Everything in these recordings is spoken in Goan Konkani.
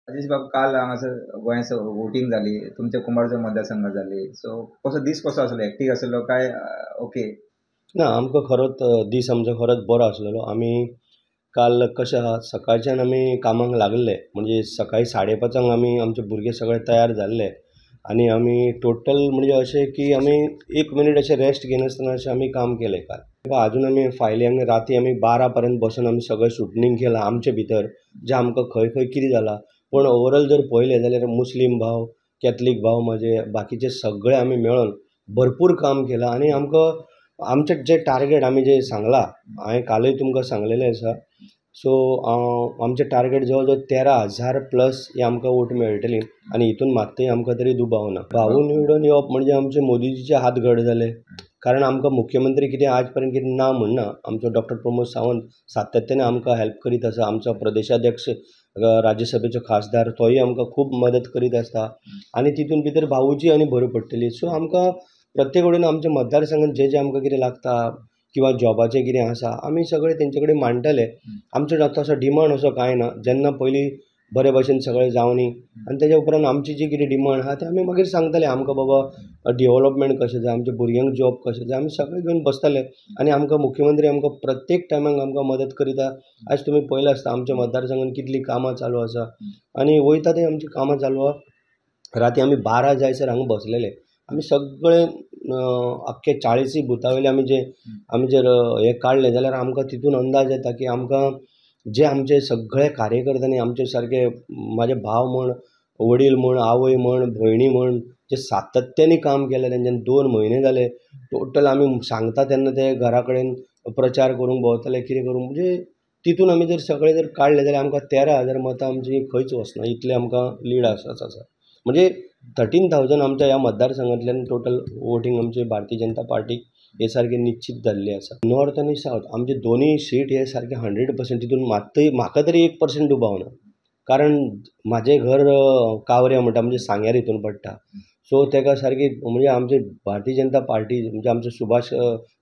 राजेश बाब, काल हांगासर गोंयांत वोटींग जाली, तुमच्या कुंभारजुव्यां मतदारसंघात जाली, सो कसो दीस कसो आसलो, हेक्टीक आसलो काय ओके? ना, आमकां खरोच दीस आमचो खरोच बरो आसलेलो. आमी काल कशें आहा, सकाळच्यान आमी कामाक लागले, म्हणजे सकाळी 5:30 आमी आमचे भुरगे सगळे तयार जाल्ले आनी आमी टोटल म्हणजे अशें की आमी एक मिनीट अशें रेस्ट घेनासतना अशें आमी काम केलें काल. आजून आमी फायली आमी राती आमी 12 पर्यंत बसून आमी सगळें शुटनींग केलां आमचे भितर, जें आमकां खंय खंय कितें जालां. पूण ओवरऑल जर पळयलें जाल्यार मुस्लीम भाव, कॅथलीक भाव, म्हाजे बाकीचे सगळे आमी मेळोन भरपूर काम केलां आनी आमकां आमचें जें टार्गेट आमी जें सांगलां, हांवें कालूय तुमकां सांगलेलें आसा. सो आमचें टार्गेट जवळ जवळ 13,000 प्लस ही आमकां वोट मेळटली आनी हितून मात्तूय आमकां तरी दुबाव ना. भाऊ निवडून येवप म्हणजे आमचे मोदीजीचे हात घट जाले, कारण आमकां मुख्यमंत्री कितें आज पर्यंत कितें ना म्हणना. आमचो डॉक्टर प्रमोद सावंत सातत्याने आमकां हेल्प करीत आसा. आमचो प्रदेशाध्यक्ष, राज्यसभेचो खासदार, तोय आमकां खूब मदत करीत आसता आनी तितून भितर भाऊजी आनी बरी पडटली. सो आमकां प्रत्येक कडेन आमच्या मतदारसंघात जे जे आमकां कितें लागता किंवा जॉबाचें कितें आसा आमी सगळें तेंचे कडेन मांडटले. आमचो तसो डिमांड असो कांय ना. जेन्ना पयलीं बरे भशेन सगळें जावनी आनी तेज्या उपरांत आमची जी कितें डिमांड आहा ते आमी मागीर सांगतले. आमकां बाबा डेवलॉपमेंट कशें जाय, आमच्या भुरग्यांक जॉब कशें जाय, आमी सगळें घेवन बसतले. आनी आमकां मुख्यमंत्री आमकां प्रत्येक टायमाक आमकां मदत करीता. आयज तुमी पळयलें आसता आमच्या मतदारसंघात कितलीं कामां चालू आसा आनी वयता ते आमची कामां चालू आहा. राती आमी 12 जायसर हांगा बसलेले. आमी सगळे आख्खे 40 बुथा वयले आमी जे आमी जर हें काडलें जाल्यार आमकां तितून अंदाज येता की आमकां जे आमचे सगळे कार्यकर्त्यांनी आमचे सारके म्हाजे भाव म्हण, वडील म्हण, आवय म्हण, भयणी म्हण, जे सातत्याने काम केलें तेंच्यानी 2 म्हयने जाले टोटल आमी सांगता तेन्ना ते घरा कडेन प्रचार करूंक भोंवताले, कितें करूंक, म्हणजे तितून आमी जर सगळें जर काडलें जाल्यार आमकां 13,000 मतां आमची खंयच वचना, इतलें आमकां लीड आसाच आसा. म्हणजे 13,000 आमच्या ह्या मतदारसंघांतल्यान टोटल वोटींग आमचे भारतीय जनता पार्टीक हे सारकें निश्चीत जाल्लें आसा. नॉर्थ आनी सावथ आमचे दोनूय सीट हे सारके 100%, तितून मात्तूय म्हाका तरी 1% दुबाव ना. कारण म्हाजें घर कावऱ्या म्हणटा, म्हणजे सांग्यार हितून पडटा. सो तेका सारकी म्हणजे आमचे भारतीय जनता पार्टी म्हणजे आमचो सुभाष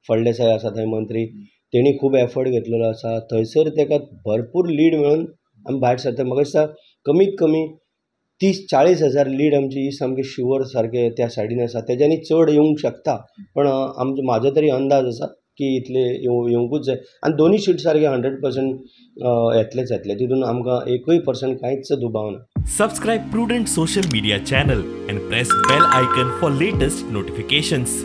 फळदेसाय आसा थंय मंत्री, तेणी खूब एफर्ट घेतलेलो आसा. थंयसर तेका भरपूर लीड मेळून आमी भायर सरता. म्हाका दिसता कमीत कमी 30-40 हजार लीड आमची ही सामकी शुवर सारके त्या सायडीन आसा. तेज्यानी चड येवंक शकता, पण आमचो म्हाजो तरी अंदाज आसा की इतले येवंकूच जाय आनी दोनूय सीट सारके 100% येतलेच येतले, तितून आमकां 1% कांयच दुबाव ना. Subscribe Prudent social media channel and press bell icon for latest notifications.